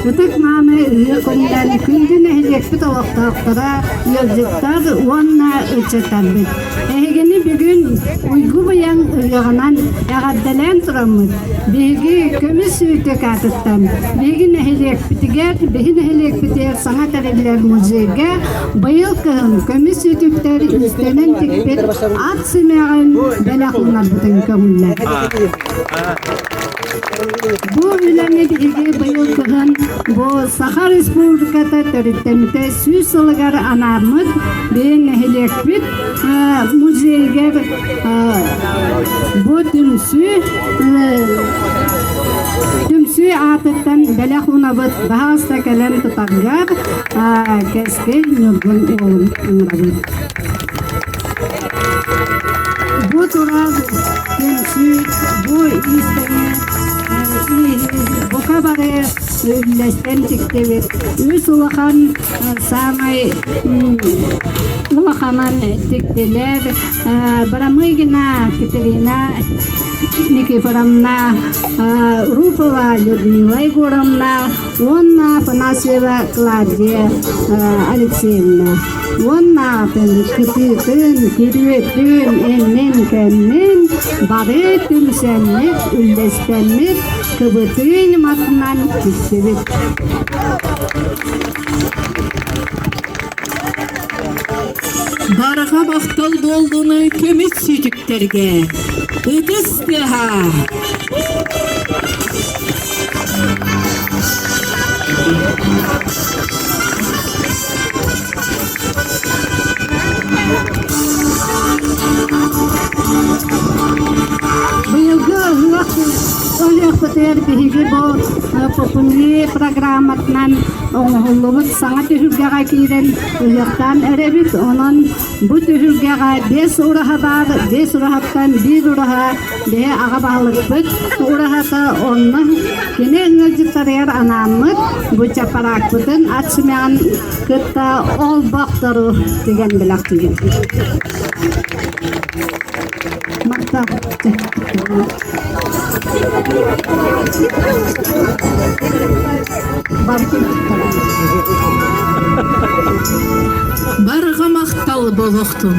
Ытык мааны ыһыах күнүнэн күндү нэһилиэкпит олохтоохторо, ыалдьыттар уонна ыччаттарбыт. Эһигини бүгүн Уйгу Быйаҥ ыһыаҕынан эҕэрдэлээн тураммыт, биһиги көмүс сүүтүк аатыттан биһиги нэһилиэкпитигэр, биһи нэһилиэкпитигэр саҥа тэриллэр музейга быйыл кыһын көмүс сүүтүктэр иистэнэн тикпит ат симэҕин бэлэх уунарбытын көҥүллэр. Бу үлэни биһиги быйыл кыһын бу Саха Республиката төрүттэммитэ 100 сылыгар анааммыт биһи нэһилиэкпит музейыгар бу түмсүү түмсүү аатыттан бэлэх уунабыт баһаалыста кэлэн тутаргар Кэскил Ньургун уолун ыҥырабыт. Бу турар түмсүү бу иистэни бука бары үллэстэн тиктибит. Үс улахан саамай улаханын тиктилэр Барамыгина Катерина Никифоровна, Руфова Людмила Егоровна уонна Афанасьева Клавдия Алексеевна. Уонна кытыытын, күрүөтүн, иннин-кэннин бары түмсэммит, үллэстэммит, кыбытыы ньыматынан тиктибит. Барҕа махтал буоллун көмүс сүүтүктэргэ! Ытыс тыаһа! Быйылгы ыһыах ыһыахпытыгар биһиги бу популярный программатынан оҥоһуллубут саҥа түһүлгэҕэ киирэн ыһыахтаан эрэбит. Онон бу түһүлгэҕэ биэс ураһа баар, биэс ураһаттан биир ураһа биһи аҕа баһылыкпыт ураһата онно кини ыалдьыттарыгар анааммыт бу чапараакпытын ат симэҕин кытта олбохтору тигэн бэлэхтиибит. Махтал. Барҕа махтал болохтун!